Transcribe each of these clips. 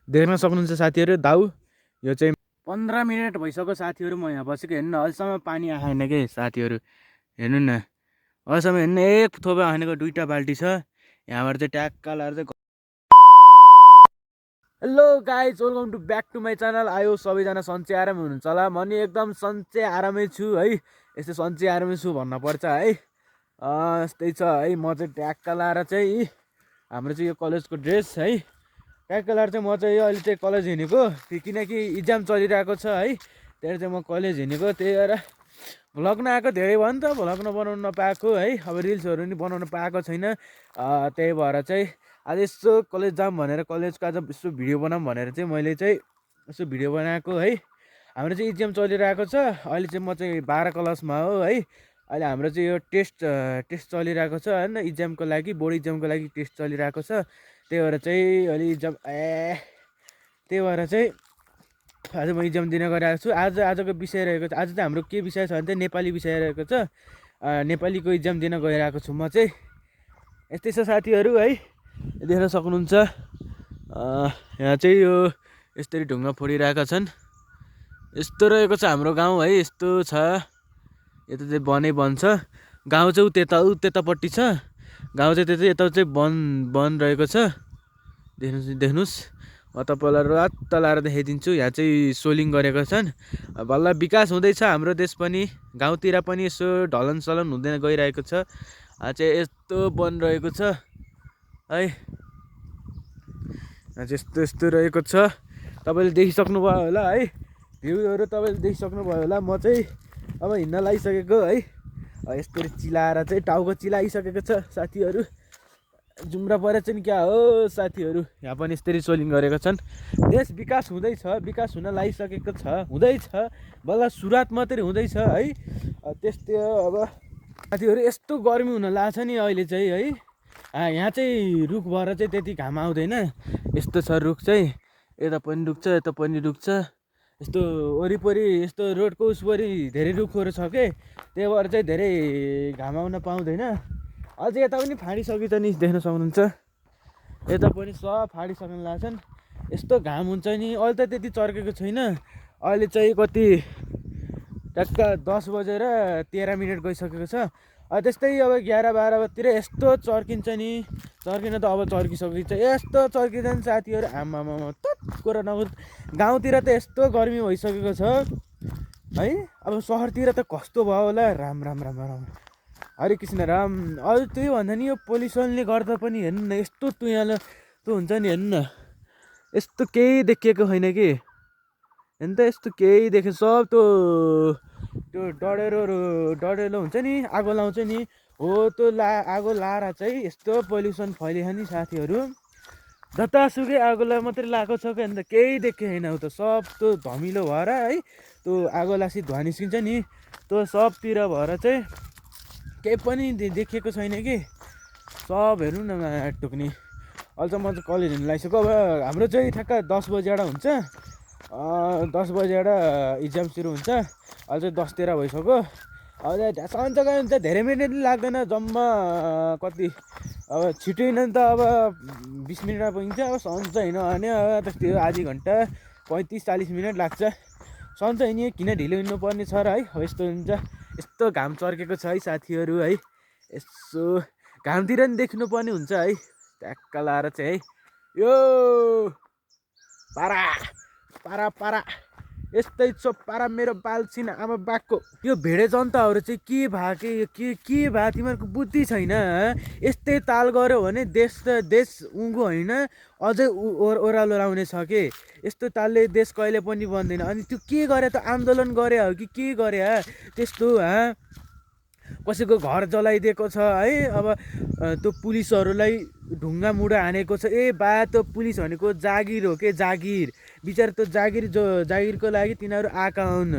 देख्न सक्नुहुन्छ साथीहरू दाउ यो चाहिँ 15 मिनट भइसक्यो साथीहरू म यहाँ बसेको हेर्नु न अहिलेसम्म पानी आएन के साथीहरू हेर्नु न अहिलेसम्म हेर्नु एक थोपा हानेको 2टा बाल्टी छ यहाँबाट चाहिँ ट्याक्क लाएर चाहिँ hello guys welcome to back to my channel आयो सबैजना सन्चै आरामै हुनुहुन्छ होला म नि एकदम सन्चै आरामै छु है यस्तै सन्चै आरामै छु भन्न पर्छ है यस्तै छ है म चाहिँ ट्याक्क लाएर चाहिँ हाम्रो चाहिँ यो कलेजको ड्रेस है ट्याक्क लाएर चाहिँ म चाहिँ अहिले चाहिँ कलेज हिँडेको किनकि इक्जाम चलिरहेको छ है त्यही चाहिँ म कलेज हिँडेको त्यही भएर भ्लग नआएको धेरै भयो नि त भ्लग नबनाउनु नपाएको है अब रिल्सहरू नि बनाउनु पाएको छैन त्यही भएर चाहिँ आज यसो कलेज जाऊँ भनेर कलेजको आज यसो भिडियो बनाऊँ भनेर चाहिँ मैले चाहिँ यसो भिडियो बनाएको है हाम्रो चाहिँ इक्जाम चलिरहेको छ अहिले चाहिँ म चाहिँ 12 क्लासमा हो है अहिले हाम्रो चाहिँ यो टेस्ट चलिरहेको छ होइन इक्जामको लागि बोर्ड इक्जामको लागि टेस्ट चलिरहेको छ त्यही भएर चाहिँ अहिले इक्जाम त्यही भएर चाहिँ आज म इक्जाम दिन गइरहेको छु आजको विषय रहेको छ आज चाहिँ हाम्रो के विषय छ भने चाहिँ नेपाली विषय रहेको छ नेपालीको इक्जाम दिन गइरहेको छु म चाहिँ यस्तै छ साथीहरू है देख्न सक्नुहुन्छ यहाँ चाहिँ यो यसरी ढुङ्गा फोडिरहेका छन् यस्तो रहेको छ हाम्रो गाउँ है यस्तो छ यता चाहिँ वनै वन छ गाउँ चाहिँ त्यतापट्टि छ गाउँ चाहिँ यता चाहिँ वन रहेको छ देख्नुहोस् म तपाईँलाई रात लाएर देखाइदिन्छु यहाँ चाहिँ सोलिङ गरेका छन् बल्ल विकास हुँदैछ हाम्रो देश पनि गाउँतिर पनि यसो ढलन सलन हुँदै गइरहेको छ चाहिँ यस्तो वन रहेको छ है यस्तो रहेको छ तपाईँले देखिसक्नुभयो होला है भ्यूहरू तपाईँले देखिसक्नुभयो होला म चाहिँ अब हिँड्न लागिसकेको है यस्तरी चिलाएर चाहिँ टाउको चिलाइसकेको छ साथीहरू जुम्रा परेछ नि क्या हो साथीहरू यहाँ पनि यस्तरी सोलिङ गरेका छन् देश विकास हुँदैछ विकास हुन लागिसकेको छ हुँदैछ बल्ल सुरुवात मात्रै हुँदैछ है त्यस्तै अब साथीहरू यस्तो गर्मी हुन लाग्छ नि अहिले चाहिँ है यहाँ चाहिँ रुख भएर चाहिँ त्यति घाम आउँदैन यस्तो छ रुख चाहिँ यता पनि रुख छ यता पनि रुख छ यस्तो वरिपरि यस्तो रोडको उसपरि धेरै रुखहरू छ के त्यही भएर चाहिँ धेरै घाम आउन पाउँदैन अझै यता पनि फाडिसकेछ नि देख्न सक्नुहुन्छ यता पनि सब फाडिसक्न लाग्छन् यस्तो घाम हुन्छ नि अहिले त त्यति चर्केको छैन अहिले चाहिँ कति ट्याक्क 10 बजेर 13 मिनट गइसकेको छ त्यस्तै अब 11-12 बजीतिर यस्तो चर्किन्छ नि चर्किन त अब चर्किसकिन्छ यस्तो चर्किन्छ नि साथीहरू आमामा कुरा नगर् गाउँतिर त यस्तो गर्मी भइसकेको छ है अब सहरतिर त कस्तो भयो होला राम हरे कृष्ण राम अझ त्यही भन्दा नि यो पोल्युसनले गर्दा पनि हेर्नु न यस्तो तुयालो त हुन्छ नि हेर्नु न यस्तो केही देखिएको छैन कि हेर्नु त यस्तो केही देखे सब त्यो डढेलो हुन्छ नि आगो लाउँछ नि हो त्यो आगो लाएर चाहिँ यस्तो पोल्युसन फैलिन्छ नि साथीहरू जतासुकै आगोलाई मात्रै लगाएको छ कि अन्त केही देखे छैन त सब त्यो धमिलो भएर है त्यो आगो लासी धुवा निस्किन्छ नि त्यो सबतिर भएर चाहिँ केही पनि देखिएको छैन कि सब हेर्नु न टुक्ने अहिले चाहिँ म चाहिँ कलेज हिँड्नु लागिसक्यो अब हाम्रो चाहिँ ठ्याक्क 10 बजेबाट हुन्छ 10 बजेबाट इक्जाम सुरु हुन्छ अहिले चाहिँ 10:13 भइसक्यो अहिले सन्चै हुन्छ धेरै मिनट पनि लाग्दैन जम्मा कति अब छिटो हिँड्यो नि त अब 20 मिनटमा पुगिन्छ अब सन्चै हिँड्यो भने अब त्यस्तै हो आधी घन्टा 35-40 मिनट लाग्छ सन्चै हिँड्यो किन ढिलो हिँड्नु पर्ने छ र है अब यस्तो हुन्छ यस्तो घाम चर्केको छ है साथीहरू है यसो घामतिर नि देख्नु पर्ने हुन्छ है ट्याक्क लाएर चाहिँ है यो पारा यस्तै पारा मेरो बालछिन आमा बाघको यो भेडे जनताहरू चाहिँ के भयो के भयो तिमीहरूको बुद्धि छैन यस्तै ताल गऱ्यो भने देश उँगो होइन अझै ओह्रालो लाउने छ के यस्तो तालले देश कहिले पनि बन्दैन अनि त्यो के गरे त आन्दोलन गरे हो कि के गरे त्यस्तो कसैको घर जलाइदिएको छ है अब त्यो पुलिसहरूलाई ढुङ्गा मुढा हानेको छ बा त्यो पुलिस भनेको जागिर हो के जागिर बिचारा त्यो जागिरको लागि तिनीहरू आएका हुन्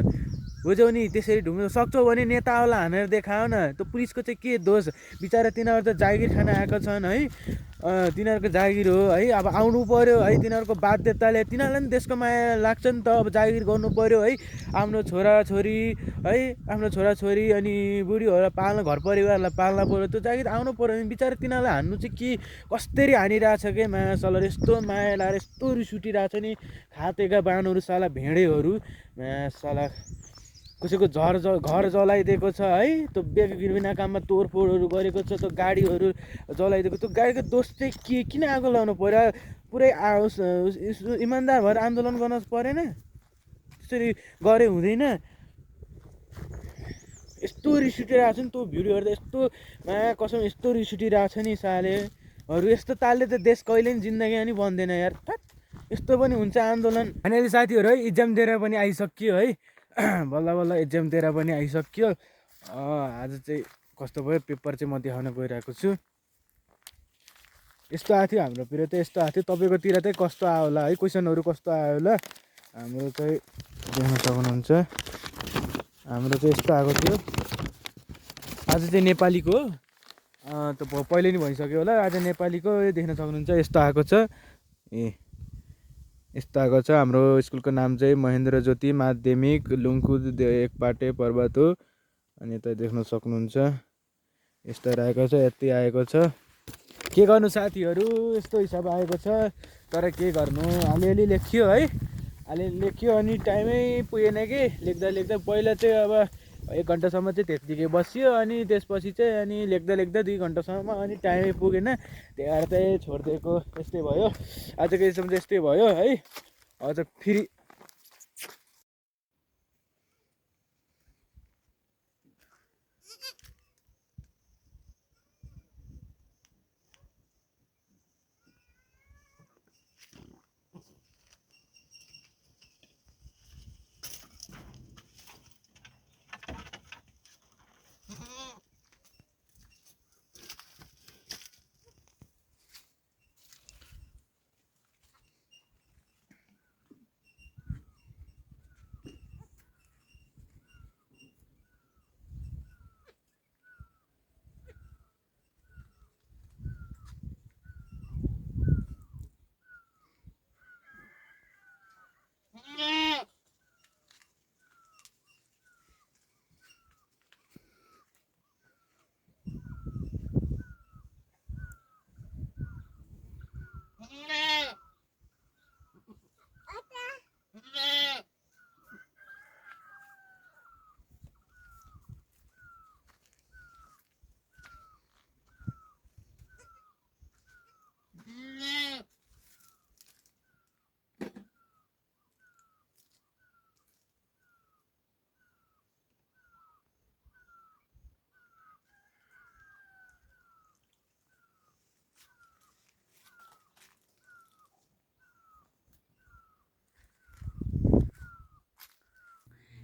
बुझ्यौ नि। त्यसरी ढुक्नु सक्छौ भने नेतावाला हानेर देखायो न। त्यो पुलिसको चाहिँ के दोष? बिचरा तिनीहरू त जागिर खान आएका छन् है, तिनीहरूको जागिर हो है। अब आउनु पऱ्यो है, तिनीहरूको बाध्यताले तिनीहरूलाई पनि देशको माया लाग्छ नि त। अब जागिर गर्नु पऱ्यो है, आफ्नो छोराछोरी है, आफ्नो छोराछोरी अनि बुढीहरूलाई पाल्न, घर परिवारलाई पाल्न पऱ्यो, त्यो जागिर आउनु पऱ्यो नि। बिचरा तिनीहरूलाई हान्नु चाहिँ के कसरी हानिरहेछ के माया सलर, यस्तो माया लाएर यस्तो रिस उठिरहेछ नि। खातेका बानहरू साला भेडेहरू माया साला, कसैको घर जलाइदिएको छ है, त्यो बिना काममा तोडफोडहरू गरेको छ, त्यो गाडीहरू जलाइदिएको। त्यो गाडीको दोष चाहिँ के? किन आगो लगाउनु पर्यो? पुरै इमान्दार भएर आन्दोलन गर्न परेन? त्यसरी गरे हुँदैन? यस्तो रिस उठिरहेको छ नि त्यो भिडियो हेर्दा, यस्तो माया कसम यस्तो रिस उठिरहेको छ नि सालेहरू। यस्तो तालले त देश कहिले पनि जिन्दगी नि बन्दैन यार। यस्तो पनि हुन्छ आन्दोलन। फाइनली साथीहरू है, इक्जाम दिएर पनि आइसक्यो है, बल्ल बल्ल इक्जाम दिएर पनि आइसक्यो। आज चाहिँ कस्तो भयो पेपर चाहिँ म देखाउन गइरहेको छु। यस्तो आएको थियो हाम्रोतिर त, यस्तो आएको थियो। तपाईँकोतिर चाहिँ कस्तो आयो होला है, क्वेसनहरू कस्तो आयो होला? हाम्रो चाहिँ देख्न सक्नुहुन्छ, हाम्रो चाहिँ यस्तो आएको थियो। आज चाहिँ नेपालीको त पहिले नि भइसक्यो होला। आज नेपालीको देख्न सक्नुहुन्छ यस्तो आएको छ। यस्तो आएको छ। हाम्रो स्कुलको नाम चाहिँ महेन्द्र ज्योति माध्यमिक लुङखुद एकपाटे पर्वत हो। अनि यता देख्न सक्नुहुन्छ यस्तो आएको छ, यति आएको छ। के गर्नु साथीहरू, यस्तो हिसाब आएको छ। तर के गर्नु, अलिअलि लेखियो है, अलिअलि लेखियो अनि टाइमै पुगेन कि लेख्दा लेख्दा। पहिला चाहिँ अब 1 घन्टासम्म चाहिँ त्यत्तिकै बसियो, अनि त्यसपछि चाहिँ अनि लेख्दा लेख्दा 2 घन्टासम्म, अनि टाइमै पुगेन, त्यही भएर चाहिँ छोडिदिएको। यस्तै भयो आजको यसमा चाहिँ, यस्तै भयो है। अझ फेरि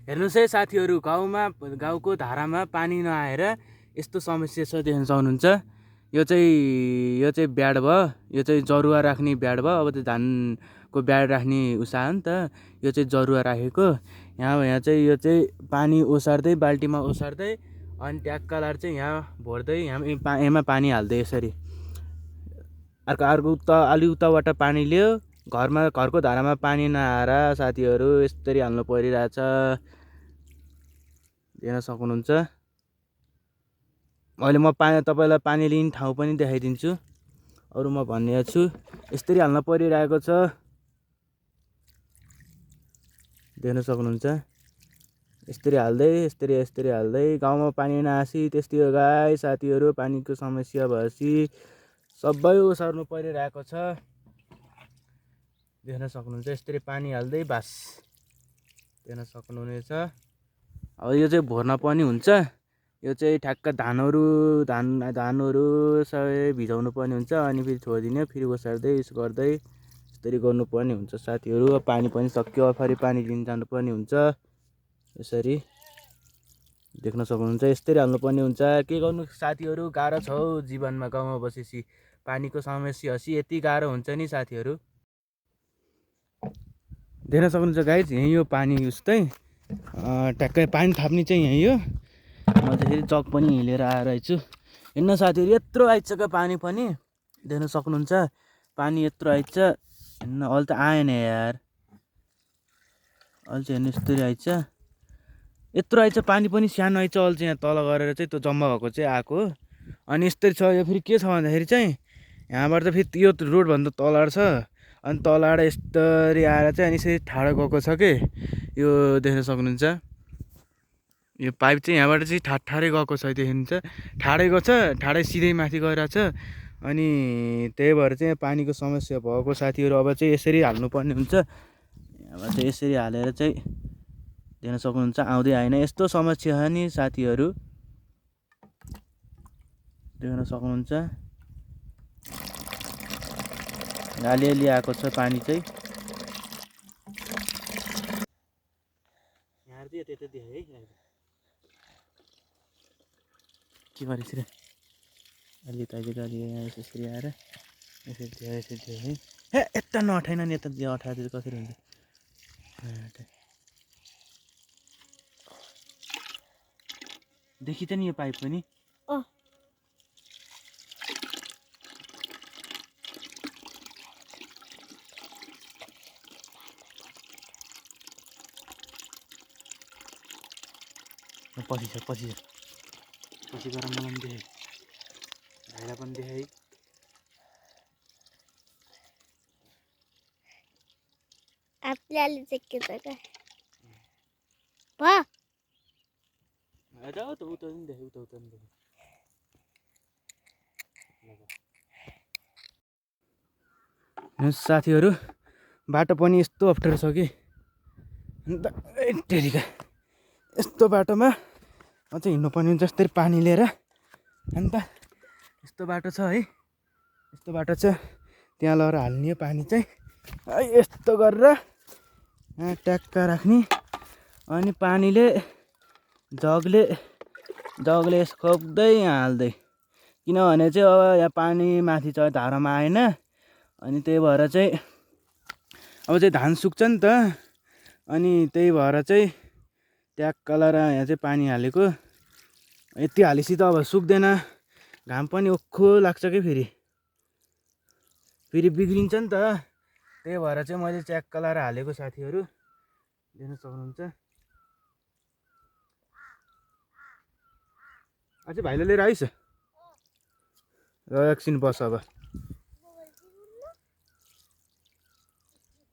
हेर्नुहोस् है साथीहरू, गाउँको धारामा पानी नआएर यस्तो समस्या छ देख्न सक्नुहुन्छ। यो चाहिँ ब्याड भयो, यो चाहिँ जरुवा राख्ने ब्याड भयो। अब त्यो धानको ब्याड राख्ने उसा हो नि त, यो चाहिँ जरुवा राखेको। यहाँ चाहिँ यो चाहिँ पानी ओसार्दै, बाल्टीमा ओसार्दै, अनि ट्याक्कालार चाहिँ यहाँ भर्दै, यहाँ पानी हाल्दै यसरी। अर्को अलि उताबाट पानी लियो, घरको धारामा पानी नआएर साथीहरू यसरी हाल्नु परिरहेछ, देख्न सक्नुहुन्छ। अहिले म तपाईँलाई पानी लिने ठाउँ पनि देखाइदिन्छु। अरू म भन्ने छु, यसरी हाल्न परिरहेको छ, देख्न सक्नुहुन्छ। यसरी हाल्दै गाउँमा पानी नआसी त्यस्तै हो गाई साथीहरू। पानीको समस्या भएपछि सबै ओसार्नु परिरहेको छ, देख्न सक्नुहुन्छ। यसरी पानी हाल्दै बास, देख्न सक्नुहुनेछ। अब यो चाहिँ भर्न पनि हुन्छ। यो चाहिँ ठ्याक्क धानहरू सबै भिजाउनु पर्ने हुन्छ, अनि फेरि छोडिदिने, फेरि ओसार्दै यसो गर्दै यसरी गर्नुपर्ने हुन्छ साथीहरू। पानी पनि सक्यो, फेरि पानी लिन जानुपर्ने हुन्छ, यसरी देख्न सक्नुहुन्छ। यसरी हाल्नुपर्ने हुन्छ। के गर्नु साथीहरू, गाह्रो छ हौ जीवनमा। गाउँमा बसेपछि पानीको समस्या हसी यति गाह्रो हुन्छ नि साथीहरू, देख्न सक्नुहुन्छ गाइज। यही हो पानी उस्तै, ट्याक्कै पानी थाप्ने चाहिँ यहीँ हो। म चाहिँ फेरि जग पनि हिँडेर आएर छु। हिँड्न साथीहरू यत्रो आइसक्यो पानी पनि देख्न सक्नुहुन्छ। पानी यत्रो आइछ हिँड्न अहिले त आएन यार। अहिले चाहिँ हेर्नु यस्तरी आइछ यत्रो आइछ पानी पनि सानो आइछ। अहिले चाहिँ यहाँ तल गरेर चाहिँ त्यो जम्मा भएको चाहिँ आएको हो। अनि यस्तरी छ यो फेरि के छ भन्दाखेरि चाहिँ यहाँबाट त फेरि यो रोडभन्दा तल छ। अनि तलबाट यस्तरी आएर चाहिँ अनि यसरी ठाडो गएको छ कि यो देख्न सक्नुहुन्छ। यो पाइप चाहिँ यहाँबाट चाहिँ ठाडै गएको छ देखिन्छ। ठाडै गएको छ ठाडै सिधै माथि गइरहेको छ। अनि त्यही भएर चाहिँ पानीको समस्या भएको साथीहरू अब चाहिँ यसरी हाल्नुपर्ने हुन्छ। यहाँबाट चाहिँ यसरी हालेर चाहिँ देख्न सक्नुहुन्छ आउँदै आएन। यस्तो समस्या छ नि साथीहरू देख्न सक्नुहुन्छ। अलिअलि आएको छ पानी चाहिँ। यहाँ चाहिँ त्यता देखाए है के गरेछ र अलि तैँले अलि यसरी आएर यसरी थियो यसरी थियो है। हे यता नअठाइन नि यता अठाएर कसरी हुन्छ। देखि त नि यो पाइप पनि पछि गएर मलाई पनि देखाइ भाइलाई पनि देखाइ। आपल्याला चेक केलं का वा जाऊ त उता नि देखाइ उता नि देखाइ। साथीहरू बाटो पनि यस्तो अप्ठ्यारो छ कि अन्त टेरीका यस्तो बाटोमा अझ हिँड्नुपर्ने हुन्छ जस्तै पानी लिएर। अन्त यस्तो बाटो छ है यस्तो बाटो छ त्यहाँ लगेर हाल्ने पानी चाहिँ यस्तो गरेर ट्याक्क राख्ने। अनि पानीले जगले खोप्दै हाल्दै किनभने चाहिँ अब यहाँ पानी माथि छ धारामा आएन। अनि त्यही भएर चाहिँ अब चाहिँ धान सुक्छ नि त। अनि त्यही भएर चाहिँ ट्याक्क लाएर यहाँ चाहिँ पानी हालेको। यति हालेपछि त अब सुक्दैन घाम पनि ओखो लाग्छ कि फेरि बिग्रिन्छ नि त। त्यही भएर चाहिँ मैले ट्याक्क लाएर हालेको साथीहरू देख्न सक्नुहुन्छ। अझै भाइले लिएर आइस र एकछिन बस अब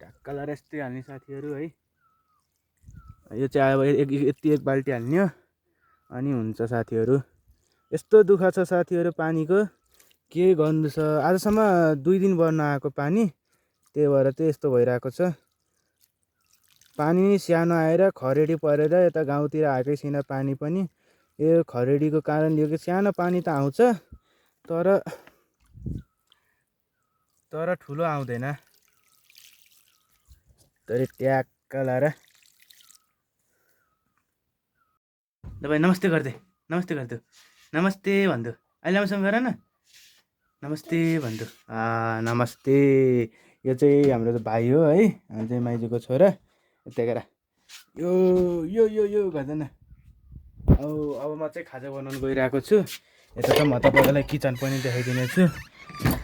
ट्याक्क लाएर यस्तै हाल्ने साथीहरू है। यो चाहिँ अब यति एक बाल्टी हाल्ने हो अनि हुन्छ साथीहरू। यस्तो दुःख छ साथीहरू पानीको के गर्नु छ। आजसम्म 2 दिन भयो नआएको पानी त्यही भएर चाहिँ यस्तो भइरहेको छ। पानी सानो आएर खरेडी परेर यता गाउँतिर आएकै छैन पानी पनि। यो खरेडीको कारणले हो कि सानो पानी त आउँछ तर ठुलो आउँदैन। तर ट्याक्क लाएर तपाईँ नमस्ते गरिदिए नमस्ते भन्छु अहिले राम्रोसँग गर न नमस्ते भन्छु। नमस्ते यो चाहिँ हाम्रो भाइ हो है चाहिँ माइजूको छोरा। त्यही भएर यो यो यो यो गर्दैन। अब म चाहिँ खाजा बनाउनु गइरहेको छु। यता चाहिँ म तपाईँलाई किचन पनि देखाइदिने छु।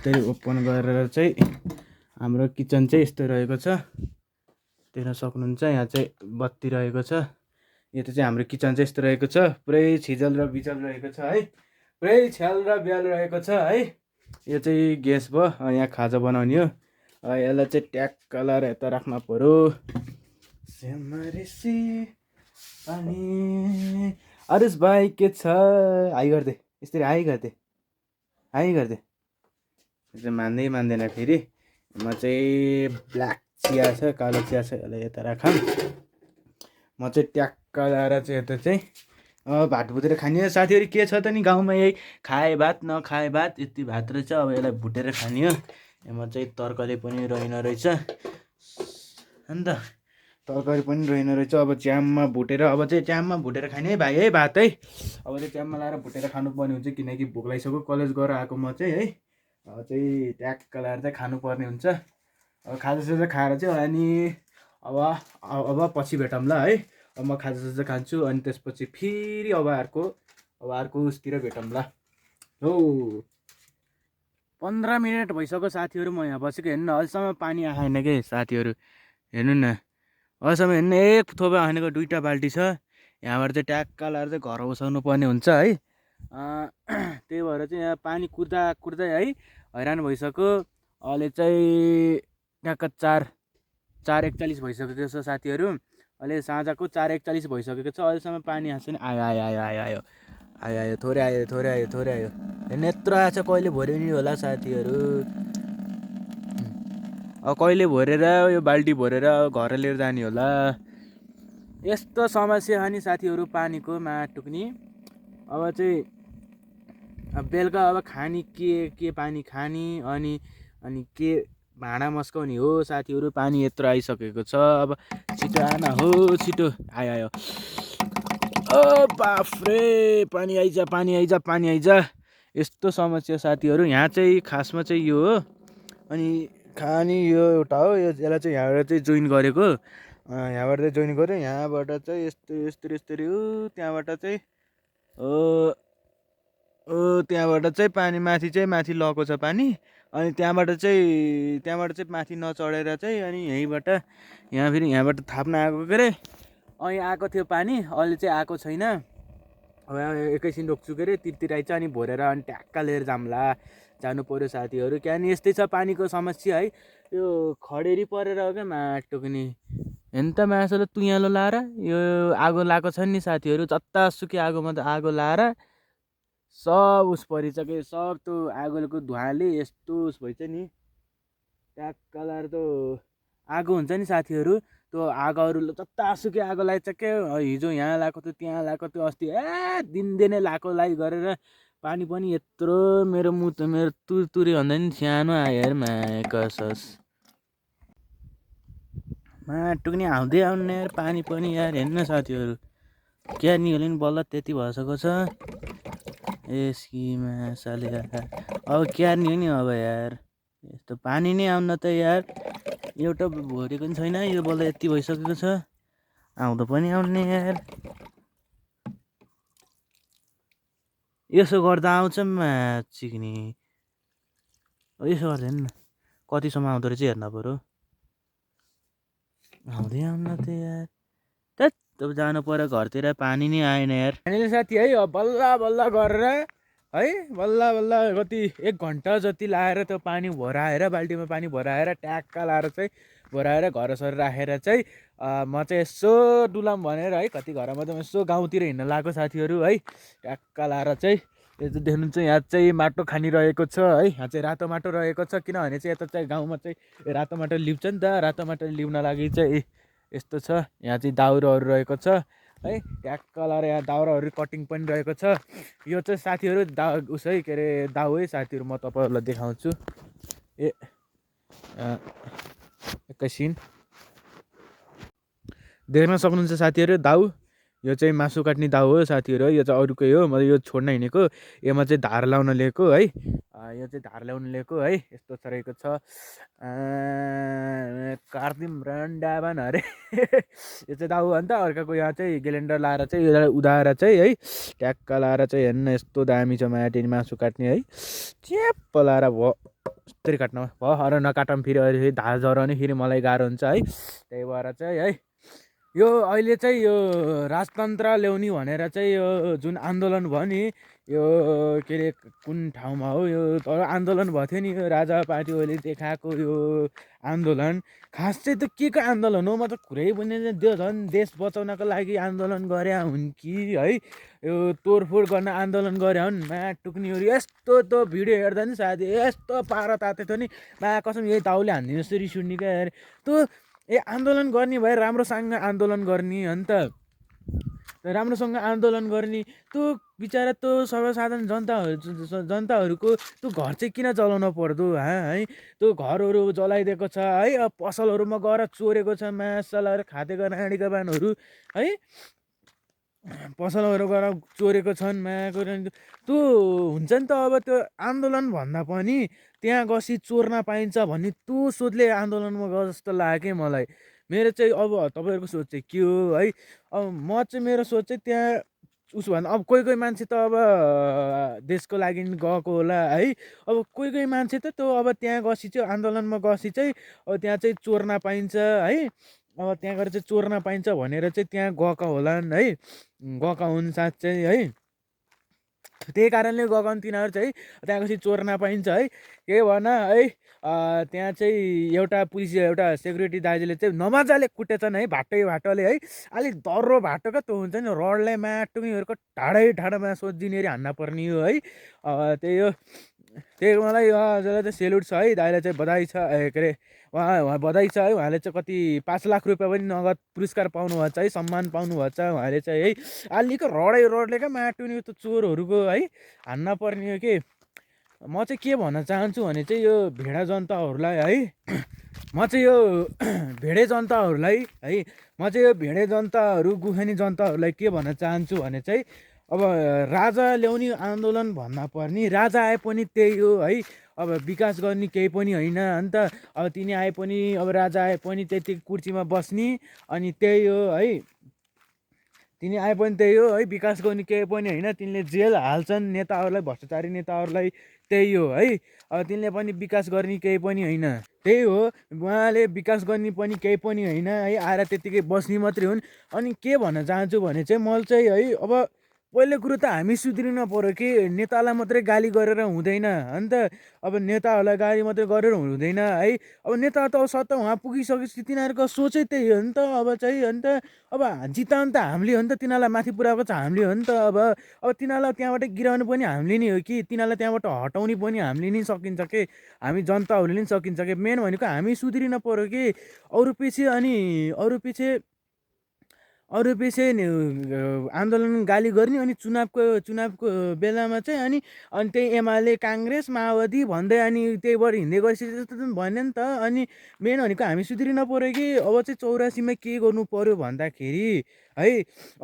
त्यही ओपन गरेर चाहिँ हाम्रो किचन चाहिँ यस्तो रहेको छ देख्न सक्नुहुन्छ। यहाँ चाहिँ बत्ती रहेको छ। यो चाहिँ हाम्रो किचन चाहिँ यस्तो रहेको छ। पुरै छिजल र बिजल रहेको छ है। पुरै छ्याल र ब्याल रहेको छ है। यो चाहिँ ग्यास भयो यहाँ खाजा बनाउने हो। यसलाई चाहिँ ट्याक्क लाएर यता राख्न पर्यो। अनि अरुष भाइ के छ हाई गरिदे यसरी हाई गरिदे मान्दैन फेरि। म चाहिँ ब्ल्याक चिया छ कालो चिया छ यसलाई यता राखौँ। म चाहिँ ट्याक्क लाएर चाहिँ यता चाहिँ भात भुटेर खाने साथीहरू। के छ त नि गाउँमा यही खाए भात नखाए भात यति भात रहेछ। अब यसलाई भुटेर खाने हो। म चाहिँ तरकारी पनि रहेन रहेछ अन्त तरकारी पनि रहेन रहेछ। अब च्याममा भुटेर अब चाहिँ च्याममा भुटेर खाने है भाइ है भात है। अब चाहिँ च्याममा लाएर भुटेर खानुपर्ने हुन्छ किनकि भोक लागिसक्यो। कलेज गएर आएको म चाहिँ है। अब चाहिँ ट्याक्क लाएर चाहिँ खानुपर्ने हुन्छ। अब खाजासाजा खाएर चाहिँ अनि अब पछि भेटौँला है। अब म खाजासाजा खान्छु अनि त्यसपछि फेरि अब अर्को उसतिर भेटौँला हो। 15 मिनट भइसक्यो साथीहरू, म यहाँ बसेको। हेर्नु न अहिलेसम्म पानी आएन कि साथीहरू, हेर्नु न अहिलेसम्म हेर्नु एक थोपा हानेको 2टा बाल्टी छ। यहाँबाट चाहिँ ट्याक्क लाएर चाहिँ घर बसाउनु पर्ने हुन्छ है। त्यही भएर चाहिँ यहाँ पानी कुर्दा कुर्दै है हैरान भइसक्यो। अहिले चाहिँ ट्याक्क 4:41 भइसकेको छ साथीहरू। अहिले साँझको 4:41 भइसकेको छ। अहिलेसम्म पानी आएको छैन। आयो थोरै आयो। हेर्नु यत्रो आएछ, कहिले भर्यो नि होला साथीहरू। अब कहिले भरेर यो बाल्टी भरेर घर लिएर जाने होला। यस्तो समस्या हो नि साथीहरू पानीको टुक्नी। अब चाहिँ बेलुका अब खाने के पानी खाने अनि के भाँडा मस्काउने हो साथीहरू। पानी यत्रो आइसकेको छ। अब छिटो आना हो, छिटो आयो। ओ बाफ्रे, पानी आइजा। यस्तो समस्या साथीहरू यहाँ चाहिँ खासमा चाहिँ यो हो। अनि खाने यो एउटा हो, यसलाई चाहिँ यहाँबाट चाहिँ जोइन गरेको। यहाँबाट चाहिँ जोइन गऱ्यो। यहाँबाट चाहिँ यस्तरी हो। त्यहाँबाट चाहिँ त्यहाँबाट चाहिँ पानी माथि लगेको छ पानी। अनि त्यहाँबाट चाहिँ माथि नचढेर चाहिँ अनि यहाँबाट थाप्न आएको के अरे। अनि आएको थियो पानी, अहिले चाहिँ आएको छैन। अब एकैछिन रोक्छु के अरे, तिरतिर आइन्छ अनि भरेर अनि ट्याक्क लिएर जानु पऱ्यो साथीहरू। किनभने यस्तै छ पानीको समस्या है। यो खडेरी परेर हो क्या टुक्नी। हेर्नु त मासुले तुयालो लाएर यो आगो लगाएको छ नि साथीहरू। जतासुकै आगोमा त आगो लाएर सब उस परिछ कि सब त्यो आगोको धुवाँले यस्तो उस भइछ नि। ट्याक्क लाएर त आगो हुन्छ नि साथीहरू, त्यो आगोहरू जतासुकै आगो लगाइछ के। हिजो यहाँ लगाएको थियो, त्यहाँ लगाएको थियो, अस्ति दिनदिनै लगाएको गरेर पानी पनि यत्रो मेरो तुरी भन्दा नि सानो आयो यार कसस टुक्नी आउँदै आउने यार पानी पनि यार। हेर्नु साथीहरू क्या निले नि बल्ल त्यति भइसकेको छ। एस्कीमा साले अब क्या नि हो नि अब यार, यस्तो पानी नै आउन त यार। एउटा भरेको पनि छैन, यो बल्ल यति भइसकेको छ। आउँदो पनि आउने यार। यसो गर्दा आउँछ चिक्नी। यसो गर्दा हेर्नु न कतिसम्म आउँदो रहेछ हेर्न पऱ्यो। आउँदै आउन त यार। तब जानु पर्यो घरतिर, पानी नै आएन यार। हामीले साथी है बल्ल गरेर है बल्ल कति 1 घन्टा जति लाएर त्यो पानी भराएर, बाल्टीमा पानी भराएर ट्याक्क लाएर चाहिँ भराएर घरसर राखेर चाहिँ म चाहिँ यसो डुलाम भनेर है। कति घरमा त यसो गाउँतिर हिँड्न लगाएको साथीहरू है। ट्याक्क लाएर चाहिँ यो चाहिँ देख्नुहुन्छ यहाँ चाहिँ माटो खानिरहेको छ है। यहाँ चाहिँ रातो माटो रहेको छ, किनभने चाहिँ यता चाहिँ गाउँमा चाहिँ रातो माटो लिप्छ नि त। रातो माटो लिउन लागि चाहिँ यस्तो छ। यहाँ चाहिँ दाउराहरू रहेको छ है। ट्याक्क लाएर यहाँ दाउराहरू कटिङ पनि रहेको छ। यो चाहिँ साथीहरू उसै के अरे दाउ है साथीहरू। म तपाईँहरूलाई देखाउँछु। एकैछिन देख्न सक्नुहुन्छ साथीहरू दाउ। यो चाहिँ मासु काट्ने दाउ हो साथीहरू है। यो चाहिँ अरूकै हो, मैले यो छोड्न हिँडेको। यसमा चाहिँ धार लाउन लिएको है। यो चाहिँ धार ल्याउन लिएको है। यस्तो रहेको छ। कार्दिम रन्डाबान अरे यो चाहिँ दाउ हो नि त। अर्काको यहाँ चाहिँ ग्यालेन्डर लाएर चाहिँ यसलाई उदाएर चाहिँ है ट्याक्क लाएर चाहिँ हेर्नु यस्तो दामी छ माटि मासु काट्ने है। च्याप्प लाएर भयो यस्तरी काट्न भयो। अरू नकाटौँ फेरि अहिले धार झराउने फेरि मलाई गाह्रो हुन्छ है। त्यही भएर चाहिँ है यो अहिले चाहिँ यो राजतन्त्र ल्याउने भनेर चाहिँ यो जुन आन्दोलन भयो नि, यो के अरे कुन ठाउँमा हो यो आन्दोलन भएको थियो नि, यो राजा पार्टीहरूले देखाएको यो आन्दोलन। खास चाहिँ त के को आन्दोलन हो म त कुरै पनि झन् देश बचाउनको लागि आन्दोलन गरे हुन् कि है, यो तोडफोड गर्न आन्दोलन गरे हुन्। टुक्नीहरू यस्तो त भिडियो हेर्दा नि साथी यस्तो पारा ताते थियो नि। कसम यही दाउले हानिदिनु जस्तो रिस उठ्ने क्या यार। त्यो आन्दोलन गर्ने भए राम्रोसँग आन्दोलन गर्ने हो नि त। राम्रोसँग आन्दोलन गर्ने त्यो बिचरा त्यो सर्वसाधारण जनताहरूको त्यो घर चाहिँ किन जलाउन पर्दो है। त्यो घरहरू जलाइदिएको छ है। पसलहरूमा गएर चोरेको छ मासलाहरू खाँदेको नाडीका बानहरू है। पसलहरू गएर चोरेको छन् त्यो हुन्छ नि त। अब त्यो आन्दोलन भन्दा पनि त्यहाँ गसी चोर्न पाइन्छ भन्ने त्यो सोचले आन्दोलनमा गयो जस्तो लाग्यो कि मलाई। मेरो चाहिँ अब तपाईँहरूको सोच चाहिँ के हो है। अब म चाहिँ मेरो सोच चाहिँ त्यहाँ उसो भन्दा अब कोही कोही मान्छे त अब देशको लागि गएको होला है। अब कोही कोही मान्छे त त्यो अब त्यहाँ गएपछि चाहिँ आन्दोलनमा गएपछि चाहिँ अब त्यहाँ चाहिँ चोर्न पाइन्छ है। अब त्यहाँ गएर चाहिँ चोर्न पाइन्छ भनेर चाहिँ त्यहाँ गएका होलान् है, गएका हुन् साँच्चै है। त्यही कारणले गएको हुन् तिनीहरू चाहिँ त्यहाँ गएपछि चोर्न पाइन्छ है। के भन है, त्यहाँ चाहिँ एउटा पुलिस एउटा सेक्युरिटी दाजुले चाहिँ नमजाले कुटेछन् है, भाटोले है। अलिक दर्रो भाटो क्या त्यो हुन्छ नि, रडलाई माटुमीहरूको ठाडैमा सोधिदिने अरे हान्न पर्ने हो है। त्यही हो, त्यही मलाई हजुरलाई चाहिँ सेल्युट छ है, दाइलाई चाहिँ बधाई छ। के अरे उहाँ बधाई छ है। उहाँले चाहिँ कति 5 लाख रुपियाँ पनि नगद पुरस्कार पाउनुभएको छ है, सम्मान पाउनुभएको छ उहाँले चाहिँ है। अलिक रडले क्या माटुनी त्यो चोरहरूको है हान्न पर्ने हो कि। म चाहिँ के भन्न चाहन्छु भने चाहिँ यो भेडा जनताहरूलाई है, म चाहिँ यो भेडे जनताहरूलाई है, म चाहिँ यो भेडे जनताहरू गुखानी जनताहरूलाई के भन्न चाहन्छु भने चाहिँ अब राजा ल्याउने आन्दोलन भन्दा पर्ने, राजा आए पनि त्यही हो है। अब विकास गर्ने केही पनि होइन। अन्त अब तिनी आए पनि, अब राजा आए पनि त्यति कुर्सीमा बस्ने अनि त्यही हो है। तिनी आए पनि त्यही हो है, विकास गर्ने केही पनि होइन। तिनले जेल हाल्छन् नेताहरूलाई, भ्रष्टाचारी नेताहरूलाई, त्यही हो है। अब तिनले पनि विकास गर्ने केही पनि होइन, त्यही हो। उहाँले विकास गर्ने पनि केही पनि होइन है, आएर त्यत्तिकै बस्ने मात्रै हुन्। अनि के भन्न चाहन्छु भने चाहिँ मैले चाहिँ है, अब पहिलो कुरो त हामी सुध्रिन पऱ्यो कि नेतालाई मात्रै गाली गरेर हुँदैन। अन्त अब नेताहरूलाई गाली मात्रै गरेर हुँदैन है। अब नेता त सत्ता उहाँ पुगिसकेपछि तिनीहरूको सोचै त्यही हो नि त। अब चाहिँ अन्त अब जिताउनु त हामीले हो नि त, तिनीहरूलाई माथि पुऱ्याएको चाहिँ हामीले हो नि त। अब तिनीहरूलाई त्यहाँबाट गिराउनु पनि हामीले नै हो कि, तिनीहरूलाई त्यहाँबाट हटाउने पनि हामीले नै सकिन्छ कि, हामी जनताहरूले नि सकिन्छ कि। मेन भनेको हामी सुध्रिन पऱ्यो कि अरू पछि आन्दोलन गाली गर्ने। अनि चुनावको बेलामा चाहिँ अनि त्यही एमाले काङ्ग्रेस माओवादी भन्दै अनि त्यहीबाट हिँड्दै गएपछि जस्तो त भएन नि त। अनि मेन भनेको हामी सुध्रिन पऱ्यो कि। अब चाहिँ 84मा के गर्नु पऱ्यो भन्दाखेरि है,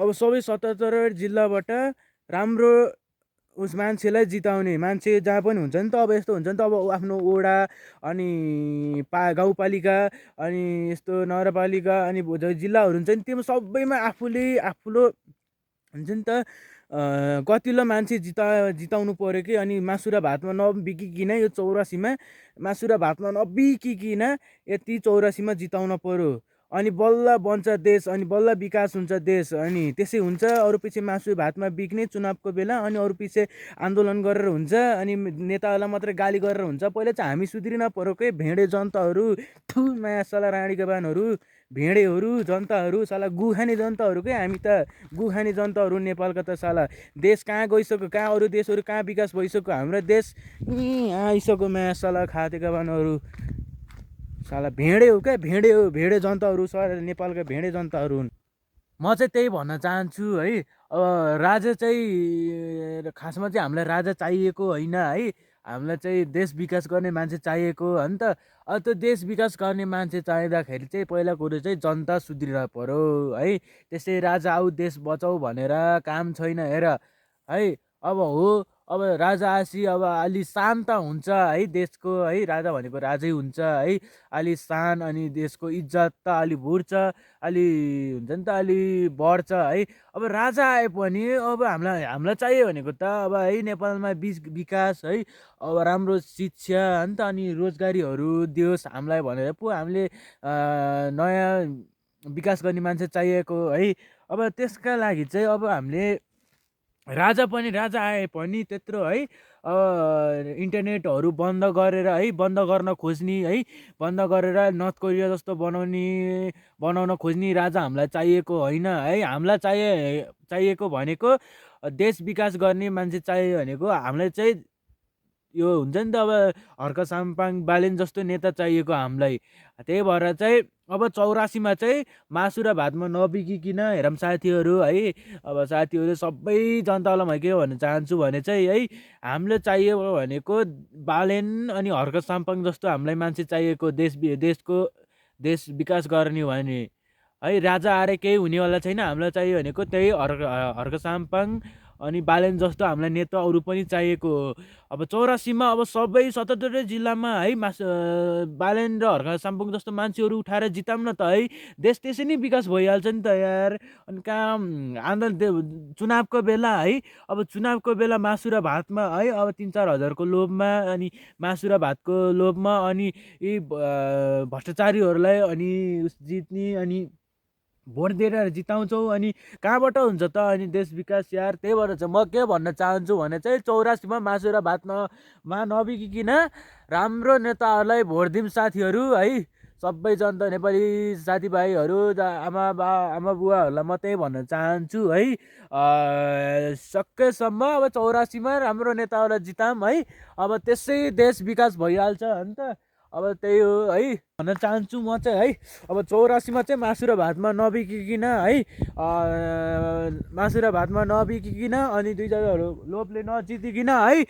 अब सबै 77 जिल्लाबाट राम्रो उस मान्छेलाई जिताउने मान्छे जहाँ पनि हुन्छ नि त। अब यस्तो हुन्छ नि त, अब आफ्नो वडा अनि गाउँपालिका अनि यस्तो नगरपालिका अनि जिल्लाहरू हुन्छ नि, त्यो सबैमा आफूलो हुन्छ नि त कतिलो मान्छे जिताउनु पऱ्यो कि। अनि मासु र भातमा नबिकिकन यो 84मा मासु र भातमा नबिकिकन यति 84मा जिताउन पऱ्यो। अनि बल्ल बन्छ देश, अनि बल्ल विकास हुन्छ देश। अनि त्यसै हुन्छ, अरू पछि मासु भातमा बिक्ने चुनावको बेला, अनि अरू पछि आन्दोलन गरेर हुन्छ, अनि नेताहरूलाई मात्रै गाली गरेर हुन्छ। पहिला चाहिँ हामी सुध्रिन पऱ्यो कि भेडे जनताहरू, थु माया साला राँडीका बानहरू, भेडेहरू जनताहरू, साला गुखाने जनताहरू के हामी त। गुखाने जनताहरू नेपालका त साला। देश कहाँ गइसक्यो, कहाँ अरू देशहरू कहाँ विकास भइसक्यो, हाम्रो देश आइसक्यो माया साला खातेका बानहरू। साला भेडे हो क्या, भेडे हो, भेडे जनताहरू सर नेपालका भेडे जनताहरू हुन्। म चाहिँ त्यही भन्न चाहन्छु है। अब राजा चाहिँ खासमा चाहिँ हामीलाई राजा चाहिएको होइन है, हामीलाई चाहिँ देश विकास गर्ने मान्छे चाहिएको हो नि त। अब त्यो देश विकास गर्ने मान्छे चाहिँदाखेरि चाहिँ पहिला कुरो चाहिँ जनता सुध्रिन पऱ्यो है। त्यसै राजा आऊ देश बचाऊ भनेर काम छैन हेर है। अब हो, अब राजा आसी अब अलि शान्त हुन्छ है देशको है, राजा भनेको राजै हुन्छ है। अलि शान अनि देशको इज्जत त अलि बढ्छ, अलि हुन्छ नि त अलि बढ्छ है। अब राजा आए पनि अब हामीलाई चाहियो भनेको त अब है नेपालमा विकास है, अब राम्रो शिक्षा नि त अनि रोजगारीहरू दियोस् हामीलाई भनेर पो हामीले नयाँ विकास गर्ने मान्छे चाहिएको है। अब त्यसका लागि चाहिँ अब हामीले राजा आए पनि त्यत्रो है इन्टरनेटहरू बन्द गरेर है, बन्द गर्न खोज्ने है, बन्द गरेर नर्थ कोरिया जस्तो बनाउन खोज्ने राजा हामीलाई चाहिएको होइन है। हामीलाई चाहिएको भनेको देश विकास गर्ने मान्छे चाहियो भनेको हामीलाई चाहिँ यो हुन्छ नि त अब हर्क साम्पाङ बालेन जस्तो नेता चाहिएको हामीलाई। त्यही भएर चाहिँ अब 84मा चाहिँ मासु र भातमा नबिकिकन हेरौँ साथीहरू है। अब साथीहरू सबै जनतालाई म के भन्न चाहन्छु भने चाहिँ है, हामीलाई चाहियो भनेको बालेन अनि हर्क साम्पाङ जस्तो हामीलाई मान्छे चाहिएको देश विकास गर्ने हो भने है। राजा आएर केही हुनेवाला छैन, हामीलाई चाहियो भनेको त्यही हर्क साम्पाङ अनि बालेन जस्तो हामीलाई नेता अरू पनि चाहिएको हो। अब 84मा अब सबै 77 जिल्लामा है बालेन र हर्का साम्पुङ जस्तो मान्छेहरू उठाएर जिताउँ न त है, देश त्यसै नै विकास भइहाल्छ नि त यार। अनि कहाँ आन्दोलन चुनावको बेला है, अब चुनावको बेला मासु र भातमा है, अब 3-4 हजारको लोभमा अनि मासु र भातको लोभमा अनि यी भ्रष्टाचारीहरूलाई अनि जित्ने अनि भोट दिएर जिताउँछौ अनि कहाँबाट हुन्छ त अनि देश विकास यार। त्यही भएर चाहिँ म के भन्न चाहन्छु भने चाहिँ 84मा मासु र भातमा नबिकिकन राम्रो नेताहरूलाई भोट दिउँ साथीहरू है। सबै जनता नेपाली साथीभाइहरू आमा बुवाहरूलाई म त्यही भन्न चाहन्छु है। सकेसम्म अब 84मा राम्रो नेताहरूलाई जिताऊँ है, अब त्यसै देश विकास भइहाल्छ नि त। अब त्यही हो है भन्न चाहन्छु म चाहिँ है। अब 84मा चाहिँ मासु र भातमा नबिकिकन है, मासु र भातमा नबिकिकन अनि दुई जग्गाहरू लोभले नजितिकन है,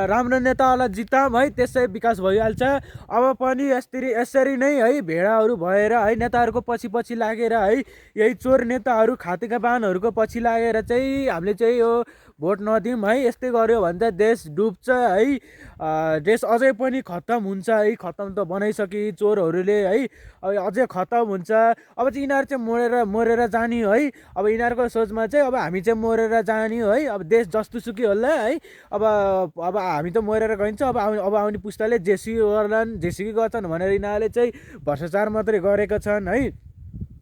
राम्रो नेताहरूलाई जिताऊँ है, त्यसै विकास भइहाल्छ। अब पनि यसरी नै है भेडाहरू भएर है नेताहरूको पछि लागेर है, यही चोर नेताहरू खातेका बाहनहरूको पछि लागेर चाहिँ हामीले चाहिँ यो भोट नदिउँ है। यस्तै गऱ्यो भने चाहिँ देश डुब्छ है, देश अझै पनि खत्तम हुन्छ है। खत्तम त बनाइसके चोरहरूले है, अब अझै खत्तम हुन्छ। अब चाहिँ यिनीहरू चाहिँ मरेर जाने है। अब यिनीहरूको सोचमा चाहिँ अब हामी चाहिँ मरेर जाने है, अब देश जस्तो सुकै होला है। अब हामी त मरेर गइन्छ, अब आउने पुस्ताले जेसुकै गर्छन् भनेर यिनीहरूले चाहिँ भ्रष्टाचार मात्रै गरेका छन् है।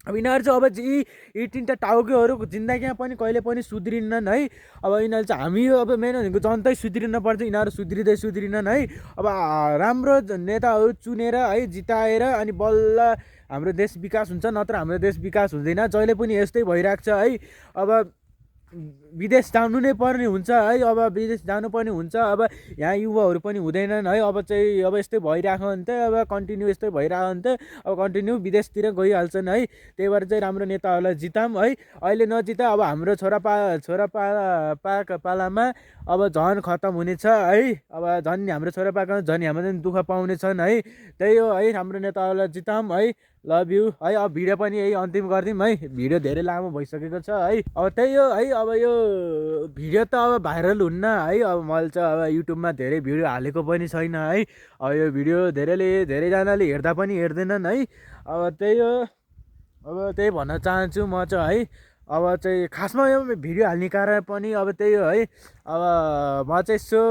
अब यिनीहरू चाहिँ अब यी 3टा टाउकेहरू जिन्दगीमा पनि कहिले पनि सुध्रिन्नन् है। अब यिनीहरू चाहिँ हामी अब मेन भनेको जनतै सुध्रिन पर्छ, यिनीहरू सुध्रिँदैनन् है। अब राम्रो नेताहरू चुनेर है जिताएर अनि बल्ल हाम्रो देश विकास हुन्छ, नत्र हाम्रो देश विकास हुँदैन। जहिले पनि यस्तै भइरहेको छ है। अब विदेश जानु नै पर्ने हुन्छ है, अब विदेश जानुपर्ने हुन्छ। अब यहाँ युवाहरू पनि हुँदैनन् है, अब चाहिँ अब यस्तै भइरहेको भने त अब कन्टिन्यू यस्तै भइरहेको भने त अब कन्टिन्यू विदेशतिर गइहाल्छन् है। त्यही भएर चाहिँ राम्रो नेताहरूलाई जिताऊँ है। अहिले नजिता अब हाम्रो पालामा अब झन् खत्तम हुनेछ है। अब झन् हाम्रो छोरापाका झन् हाम्रो दुःख पाउनेछन् है। त्यही हो है, राम्रो नेताहरूलाई जिताऊँ है। लभ यु है। अब भिडियो पनि यही अन्तिम गरिदिउँ है, भिडियो धेरै लामो भइसकेको छ है। अब त्यही हो है, अब यो भिडियो त अब भाइरल हुन्न है। अब मैले चाहिँ अब युट्युबमा धेरै भिडियो हालेको पनि छैन है। अब यो भिडियो धेरैजनाले हेर्दा पनि हेर्दैनन् है। अब त्यही हो, अब त्यही भन्न चाहन्छु म चाहिँ है। अब चाहिँ खासमा यो भिडियो हाल्ने कारण पनि अब त्यही हो है। अब म चाहिँ यसो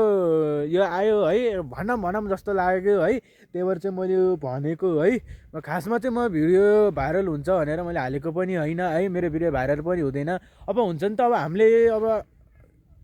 यो आयो है भनौँ जस्तो लाग्यो है। त्यही भएर चाहिँ मैले भनेको है। खासमा चाहिँ म भिडियो भाइरल हुन्छ भनेर मैले हालेको पनि होइन है। मेरो भिडियो भाइरल पनि हुँदैन। अब हुन्छ नि त, अब हामीले अब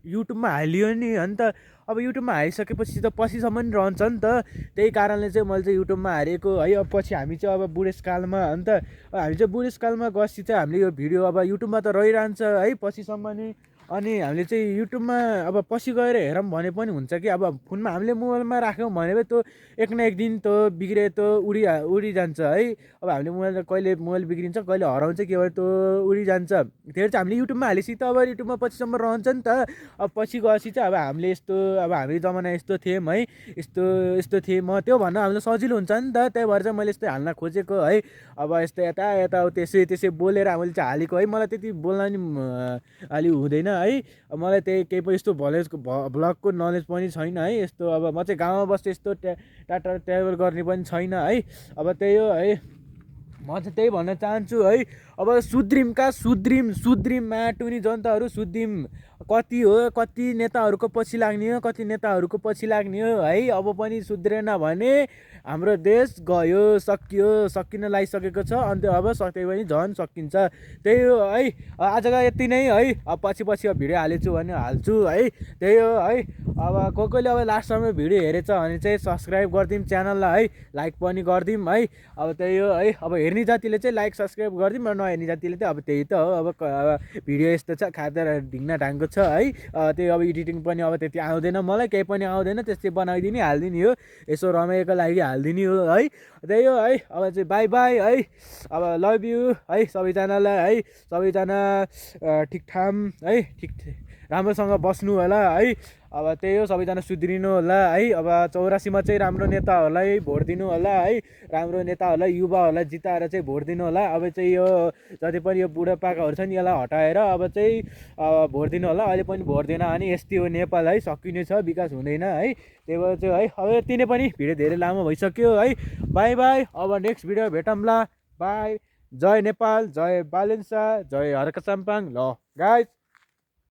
युट्युबमा हालियो नि हो नि त। अब युट्युबमा हालिसकेपछि त पछिसम्म नि रहन्छ नि त। त्यही कारणले चाहिँ मैले चाहिँ युट्युबमा हालेको है। अब पछि हामी चाहिँ अब बुढेसकालमा हो नि त, हामी चाहिँ बुढेसकालमा गएपछि चाहिँ हामीले यो भिडियो अब युट्युबमा त रहिरहन्छ है पछिसम्म नि। अनि हामीले चाहिँ युट्युबमा अब पछि गएर हेरौँ भने पनि हुन्छ कि अब फोनमा हामीले मोबाइलमा राख्यौँ भने त एक न एक दिन त बिग्रे त उडिजान्छ है। अब हामीले कहिले मोबाइल बिग्रिन्छ, कहिले हराउँछ, के भएर त उडिजान्छ। त्यही चाहिँ हामीले युट्युबमा हालेपछि त अब युट्युबमा पछिसम्म रहन्छ नि त। अब पछि गएपछि चाहिँ अब हामीले यस्तो अब हामी जमाना यस्तो थियौँ है, यस्तो थिएँ म, त्यो भन्न हामीलाई सजिलो हुन्छ नि त। त्यही भएर चाहिँ मैले यस्तै हाल्न खोजेको है। अब यस्तो यता त्यसै बोलेर मैले चाहिँ हालेको है। मलाई त्यति बोल्न नि अलि हुँदैन है। मलाई त्यही केही पनि यस्तो भ्लगको नलेज पनि छैन है। यस्तो अब म चाहिँ गाउँमा बस्छु, यस्तो टाटा ट्राभल गर्ने पनि छैन है। अब त्यही हो है, म चाहिँ त्यही भन्न चाहन्छु है। अब सुध्रिम माटुनी जनताहरू सुध्रिम। कति हो, कति नेताहरूको पछि लाग्ने हो, कति नेताहरूको पछि लाग्ने हो है। अब पनि सुध्रेन भने हाम्रो देश गयो, सकिन लागिसकेको छ। अन्त अब सके पनि झन् सकिन्छ। त्यही हो है, आजको यति नै है। अब पछि अब भिडियो हालेछु भने हाल्छु है। त्यही हो है। अब कोहीले अब लास्टसम्म भिडियो हेरेछ भने चाहिँ सब्सक्राइब गरिदिउँ च्यानललाई है, लाइक पनि गरिदिउँ है। अब त्यही हो है, अब हेर्ने जातिले चाहिँ लाइक सब्सक्राइब गरिदिउँ, र नहेर्ने जातिले चाहिँ अब त्यही त हो। अब भिडियो यस्तो छ, खाँदा ढिङ्ना ढाङ्गो छ है। त्यही अब एडिटिङ पनि अब त्यति आउँदैन मलाई, केही पनि आउँदैन। त्यस्तै बनाइदिने हालिदिने हो, यसो रमाइको लागि हालिदिने हो है। त्यही हो है। अब चाहिँ बाई बाई है। अब लभ यु है सबैजनालाई है। सबैजना ठिकठाक है, राम्रोसँग बस्नु होला है। अब त्यही हो, सबैजना सुध्रिनु होला है। अब 84 मा चाहिँ राम्रो नेताहरूलाई भोट दिनु होला है। राम्रो नेताहरूलाई युवाहरूलाई जिताएर चाहिँ भोट दिनु होला। अब चाहिँ यो जति पनि यो बुढापाकाहरू छ नि यसलाई हटाएर अब चाहिँ भोट दिनु होला। अहिले पनि भोट दिएन भने यस्तै हो नेपाल है, सकिने छ, विकास हुँदैन है। त्यही भएर चाहिँ है अब यति नै पनि, भिडियो धेरै लामो भइसक्यो है। बाई बाई, अब नेक्स्ट भिडियो भेटौँला। बाई। जय नेपाल, जय बालेन्सा, जय हर्क साम्पाङ। ल गाइस।